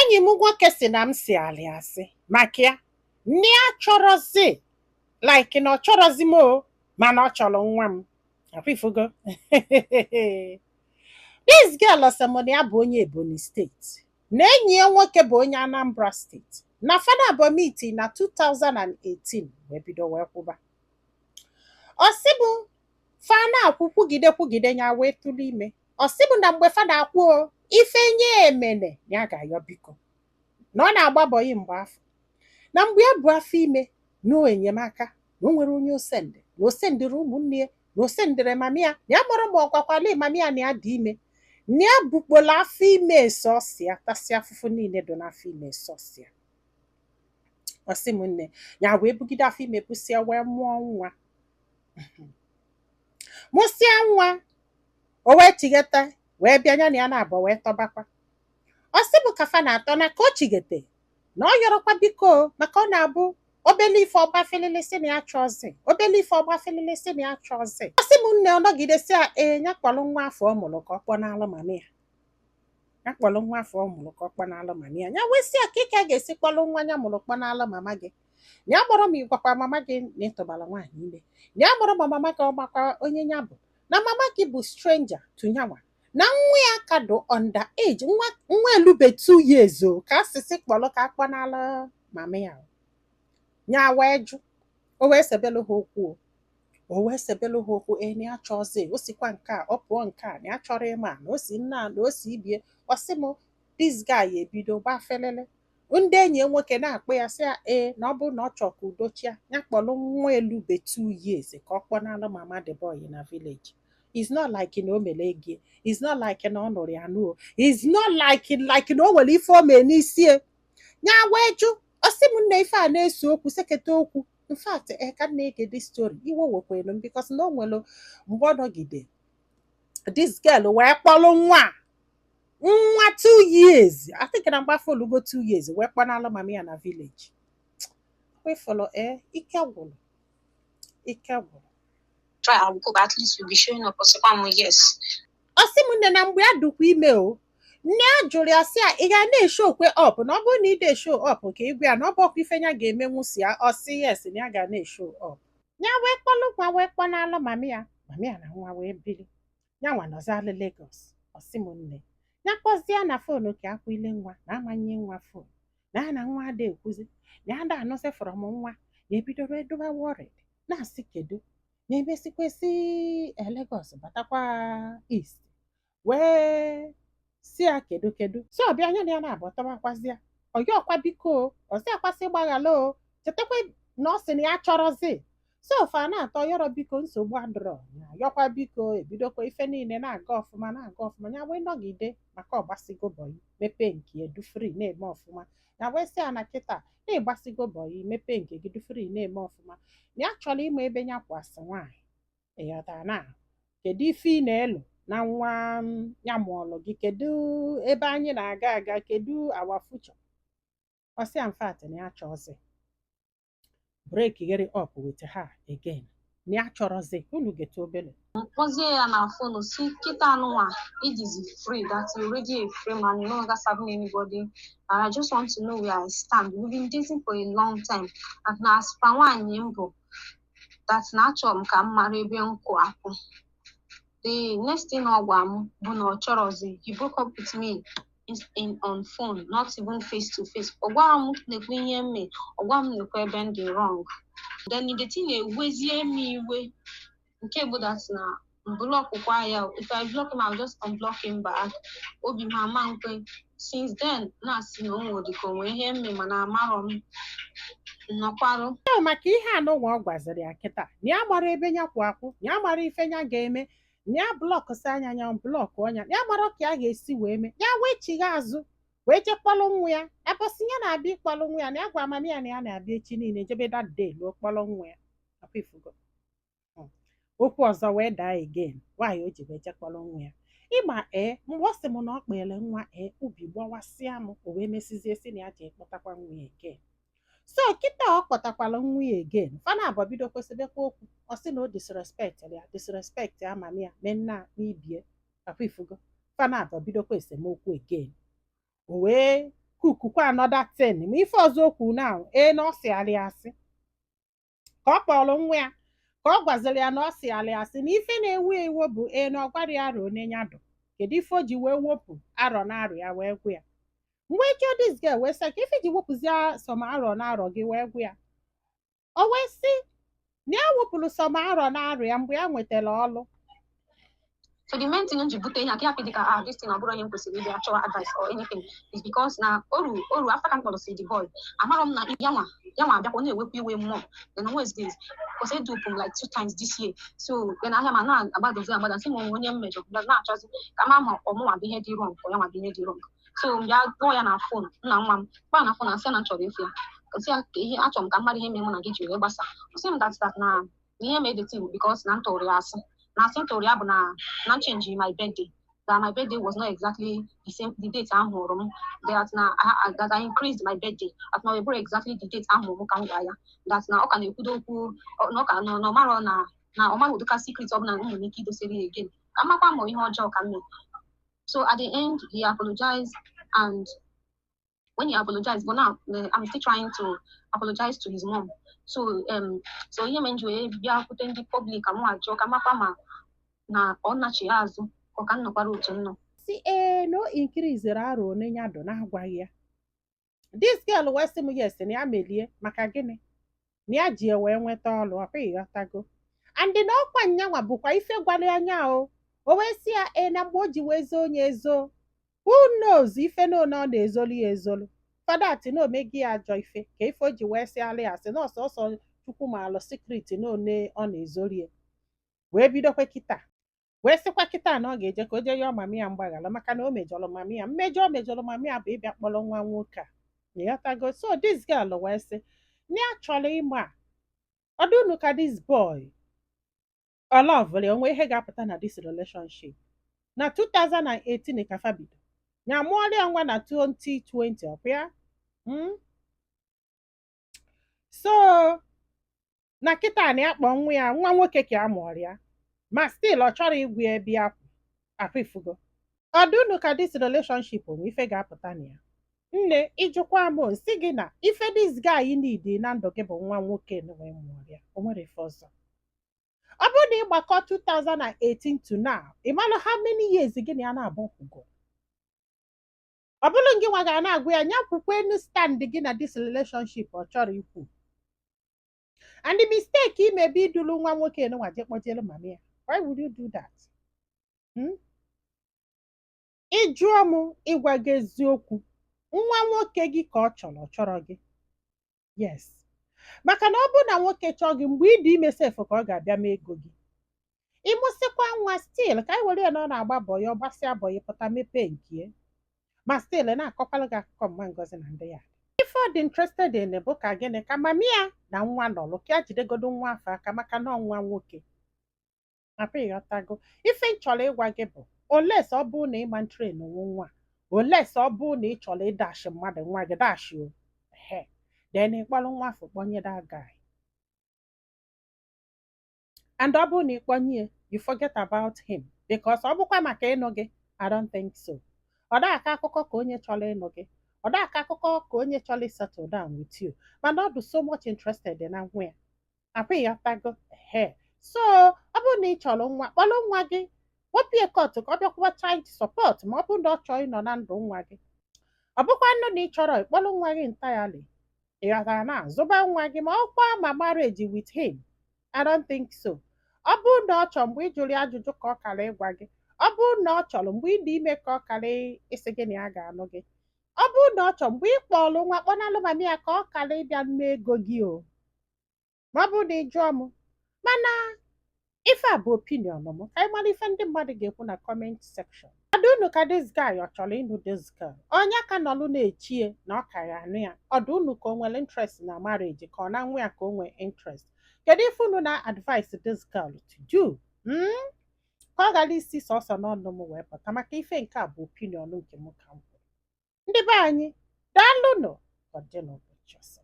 Enyi m nwoke si na m si alị asị maka ya nne ya chọrọzi, like na ọ chọrọzi m o, mana ọ chọrọ nwa m. Akwa ifugo, this girl sị m na ya bụ onye Ebonyi State, na enyi ya nwoke bụ onye Anambra State, na fada abụọ meet na 2018 wee bido wee kwụba. Ọ sị bụ fa na-akwụ kwugide kwugide, ya wee tụrụ ime. Ọ sị bụ na mgbe fada akwụo ife nye emene, ya ga-ayọ biko, na ọ na-agba boy mgbe afọ, na mgbe ya bụ afọ ime na enyemaka, na o nwere onye osendị, na osendịrị ụmụnne ya, na osendịrị mami ya, na ya mụrụ ma ọ gwakwala mami ya na ya dị ime, na ya bukpola afọ ime sọsịa, tasịa afụfụ niile dị n'afọ ime sọsịa. Ọ sị m nne, ya wee bugide afọ ime busịa wee mụọ nwa, mụsịa nwa, o wee chigheta wee bịa, ya na ya na-abụ wee tọbakwa. Ọ sị bụ ka fa na-atọ na ka o chighete na ọ yọrọkwa biko, maka ọ na-abụ obele ife ọgbafilili si na ya chọọzi, obele ife ọgbafilili si na ya chọọzi. Ọ sị m nne, ọ nọgide si ya ee, ya kpọrọ nwa afọ ọ mụrụ ka ọ kpọnalụ mami ya, ya kpọrọ nwa afọ ọ mụrụ ka ọ kpọnalụ mami ya. Ya wee sị ya ka ike a ga-esi kpọrọ nwa ya mụrụ kpọnalụ mama gị, na ya gbọrọ ma ịgwakwa mama gị na ịtụbara nwaanyị ime, na ya gbọrọ ma mama gị ọgbakwa onye ya bụ, na mama gị bụ stranger to nyanwa, na nwa ya ka dị under age, nwa nwa elube 2 years o, ka asịsị kpọrọ ka akpọnalụ mama ya. Ya wee jụ, o wee sebelu ha okwu, o wee sebelu ha okwu e na ya chọọzi, o sikwa nke a ọ pụọ, nke a na ya chọrọ ịma na o si nna na o si ibie. Ọ sị m this guy ebido gbafelele ndị enyi ya nwoke na-akpọ ya, sị ya ee, na ọ bụrụ na ọ chọọ ka udo chia, ya kpọrọ nwa elube 2 years ka ọ kpọnalụ mama the boy na village. It's not like na o mere ego, it's not like na ọ nụrụ ya nụ, it's not like na o nwere ife o mee n'isi ya. Wee jụ. Ọ sị m nne, ife a na-ese okwu sekete okwu. In fact, e ka m na-ege this story, iwe wekwelu m, because na o nwere mgbe ọ nọgide, this girl wee kpọrọ nwa a, nwa 2 years, I think na mgbe afọ olugo 2 years, wee kpọnalụ mama ya na village. Wefọlọ ee, ike gwụrụ, ike gwụrụ. Try, I will go, but at least you'll be showing up. Ọsịkwa m yes. Ọ sị m nne, na mgbe ya dụkwa ime o, nne ya jụrụ ya sị ya, ị ga na-eshow okwe up, na ọ bụrụ na ị na-eshow up ka ị gwa ya na ọ bụ ọkwa ife ya ga-emenwu si ya. Ọ sị yes, na ya ga na-eshow up. Ya wee kpọlụ nwa wee kpọnalụ mami ya, mami ya na nwa wee biri. Ya nwa nọzalụ Lagos. Ọ sị m nne, ya kpọzie na phone ka akwụile nwa na amanye nwa phone, na ya na nwa ada ekwuzi, na ya da anụzi from nwa. Ya ebidoro edobe worried, na-asị kedu na emesikwesị Lagos batakwa East, wee si ya kedu kedu si ọbịa anya na ya na-abụ tọbakwazịa ọyọkwa biko, ọsị akwasị gbaghala o, chetakwa na ọ sị na ya chọrọzi. So fa na-atọ yọrọ biko, nsogbu adọrọ ya, yọkwa biko, ebidokwa ife niile na-aga ọfụma, na-aga ọfụma. Ya wee nọgide maka ọgbasigo boy, mepee nke ya, du free, na-eme ọfụma. Ya wee sị ya na kịta na ịgbasigo boy, mepee nke gị, du free, na-eme ọfụma, na ya chọrọ ịma ebe ya kwasị nwaanyị ịghọta na kedu ife ị na-elo na nwa ya mụọlụ gị, kedu ebe anyị na-aga aga, kedu our future. Ọ sị ya in fact na ya chọọzi break gịrị up with her again, na ya chọrọzi unu gete obele. Kpọzie ya na phone si kịta anụnwa idizi free, that you already a free man, you no longer serving anybody, and I just want to know where I stand. We've been dating for a long time, and na as per nwaanyị m bụ that na achọrọ m ka m mara ebe m kwụ akwụ. The next thing ọ gwa m bụ na ọ chọrọzi. He broke up with me in on phone, not even face to face. Ọ gwara m nekwa ihe m mee, ọ gwa m nekwa ebe m dị wrong. Then the thing na-ewezie m iwe nke bụ that na blockkwa ya. If I block him, I'll just unblock him back. Obi m ama nkwe. Since then na-asị na o nwere ka o nwee ihe mme, mana amarọ m nnọkwarụ. Ọ maka ihe anụnwa ọ gwaziri ya kịta na ya mara ebe ya kwụ akwụ, na ya mara ife ya ga-eme, na ya blocksị anya ya, block ọnya, na ya mara ka ya ga-esi wee mee. Ya wee chigha azụ wee jee kpọrọ nwa ya ebosi ya na-abịa ịkpọrọ nwa ya, na ya gwa mami ya na ya na-abịa echi niile, jebe that day luo kpọrọ nwa ya. Ọkwa ifugo? Okwu ọzọ wee daa again. Nwaanyị o ji wee jee kpọrọ nwa ya ịma ee, mgbe ọ sị m na ọ kpere nwa ee, obi gbawasịa m. O wee mesizie sị na ya jee kpọtakwa nwa ya again. So kịta ọ kpọtakwala nwa ya again, fana abụọ bido kwesịbekwa okwu. Ọ sị na o disrespect ya, disrespect ya mami ya mee nna n'ibie. Akwa ifugo? Fana abụọ bidokwa esemokwu again. O wee Kukukwa another thing, ma ife ọzọ okwu na ee na ọ sịgharị asị ka ọ kpọrọ nwa ya, ka ọ gwaziri ya na ọ sịgharị asị na ife na-ewu ewu bụ ee na ọ gwara ya arọ one ya dụ. Kedu ife o ji wee wepụ arọ na arọ ya wee gwa ya? Mgbe jụọ this girl wee sị ka ife ji wepụzie some arọ na arọ gị wee gwa ya, o wee sị na ya wepụrụ some arọ na arọ ya mgbe ya nwetara ọlụ. So the main thing m ji bute ihe a ka ya dị ka, ah, this thing ọ bụrụ onye m kwesịrị ịbịa chọwa advice or anything is because na oru after ka m kpọrọ si the boy, amarọ m na ya nwa abịakwa na-ewekwa iwe mmụọ. Then Wednesdays, because e dupe m like two times this year, so then ahịa ma na-agbadozi agbada, sị m onwe onye m mejọ bịa na-achọzi ka ma ma ọmụnwa bụ ihe dị wrong ka ya nwa bụ ihe dị wrong. So m bịa kpọọ ya na phone, nna nwa m kpọọ ya na phone, asị ya na m chọrọ ịfụ ya, sị ya ka ihe achọrọ m ka m mara ihe mere mụ na gị ji wee gbasa. Ọ sị m that na ihe mere the thing because na m tụrụ ya asị, na asị m tụrụ ya bụ na m change my birthday, that my birthday was not exactly the same, the date ahụrụ m, that na that I increased my birthday, that na ọ bụrụ exactly the date ahụrụ m ka m gwa ya, that na ọ ka na-ekwudo okwu na ọ ka na ọ marọ na ọ maghị ụdịka secret ọbụla m nwere ike idosere ya again, ka m makwa ma ihe ọjọọ ka m mere. So at the end he apologized, and when he apologized, but now I'm still trying to apologize to his mom. So ihe mere m ji wee bịakwute ndị public ka mụ ajụọ ka makwa ma na ọ nachi ya azụ ka ọ ka m nọkwara otu m nọ. Si ee na o increase arọ one ya dụ na-agwaghị ya. This girl wee sị m yes, na ya melie maka gịnị na ya ji ya wee nweta ọlụ ọkwa, ịghọtago? And na ọkwa nyanwa bụkwa ife gwara ya anya o. O wee sị ya ee na mgbe o ji wee zoo onye ezo, who knows ife na one ọ na-ezolu ya ezolu fadat na omegi ya ajọ ife ka ife o ji wee sịalị ya asị na ọsọsọ Chukwu maalụ secret na one ọ na-ezolu ya, wee bidokwa kịta wee sịkwa kịta na ọ ga-eje ka o jee yọọ mummy ya mgbaghara maka na o mejọrọ mummy ya. Mmejọ o mejọrọ mummy ya bụ ịbịa kpọrọ nwa nwoke a, ịghọtago? So this girl wee sị na ya chọrọ ịma ọ dị unu ka this boy ọ loveụrụ onwe ihe ga-apụta na this relationship. Na 2018 ka fa bido ya, mụọrọ ya nwa na 2020 ọkwa ya. So na kịta na ya kpọọ nwa ya nwa nwoke ka a mụọrọ ya, ma still ọ chọrọ ịgwa ya ebe ya kwụ ahụ ifugo. Ọ dị unu ka this relationship onwe ife ga-apụta na ya? Nne, ịjụkwa m, nsị gị na ife this guy need na ndụ gị bụ nwa nwoke na wee mụọrọ ya. O nwere ife ọzọ. Ọ bụrụ na ịgbakọ 2018 to now, ị malụ how many years gị na ya na-abụ kwugo. Ọ bụrụ gị nwa ga na-agwa ya nya kwukwe stand gị na this relationship, ọ chọrọ ikwu. And the mistake imebe idulu nwa nwoke nwa je kpọjere mama ya. Why would you do that? Ị jụọ m, ịgwa gị eziokwu, nwa nwoke gị ka ọ chọrọ, ọ chọrọ gị. Yes, maka na ọ bụrụ na nwoke chọọ gị, mgbe ị dị ime sef ka ọ ga-abịa mee ego gị. Ịmụsịkwa nwa, still ka anyị were ya na ọ na-agba boy, ọ gbasịa boy pụta mepee nke ma still na-akọkwalụ gị akụkọ mma Ngozi na ndị ya. Ife ọ dị interested in bụ ka gịnị, ka mummy ya na nwa nọlụ, ka ya jidegodo nwa afọ aka maka na ọ nwa nwoke mapa, ịghọtago? Ife m chọrọ ịgwa gị bụ unless ọ bụrụ na ịma train nwa, unless ọ bụrụ na ị chọrọ ịdash mmadụ nwa gị dash o ehe, then ịkpọrọ nwa afọ kpọnye that guy. And ọ bụrụ na ịkpọnye, you forget about him, because ọ bụkwa maka ịnụ gị, I don't think so. Ọ da aka akụkọ ka onye chọrọ ịnụ gị, ọ da aka akụkọ ka onye chọrọ settle down with you, mana ọ dị so much interested na nwa ya akwa, ịghọtago? Ehe, so ọ bụrụ na ị chọrọ nwa, kpọrọ nwa gị wepụ ya court ka ọ bịakwuwa child support, ma ọ bụrụ na ọ chọọ ịnọ na ndụ nwa gị. Ọ bụkwa nnụ na ị chọrọ ịkpọrọ nwa gị entirely, ịghọtara, na zụba nwa gị, ma ọkwa ma marriage with him, I don't think so. Ọ bụrụ na ọ chọrọ, mgbe ị jụrụ ya ajụjụ ka ọ kara ịgwa gị. Ọ bụrụ na ọ chọrọ, mgbe ị dị ime ka ọ kara ịsị gị na ya ga-anụ gị. Ọ bụrụ na ọ chọrọ, mgbe ị kpọrọ nwa kpọnalụ mummy ya ka ọ kara ịbịa mme ego gị o, ma ọ bụrụ na ị jụọ m. Mana ife a bụ opinion m. Ka anyị mara ife ndị mmadụ ga-ekwu na comment section. Ọdụ unu ka this guy ọ chọrọ ịnụ this girl, onye ka nọlụ na-echie na ọ ka ya anụ ya? Ọdụ unu ka o nwere interest na marriage, ka ọ na nwa ya ka o nwee interest? Kedu ife unu na advice this girl to do? Ka ọ ghara isi sọsọ n'ọnụ m wee pụta, maka ife nke a bụ opinion nke m ka m kwuru. Ndị be anyị, daalụnụ. Ka ọ dị n'ụbọchị ọzọ.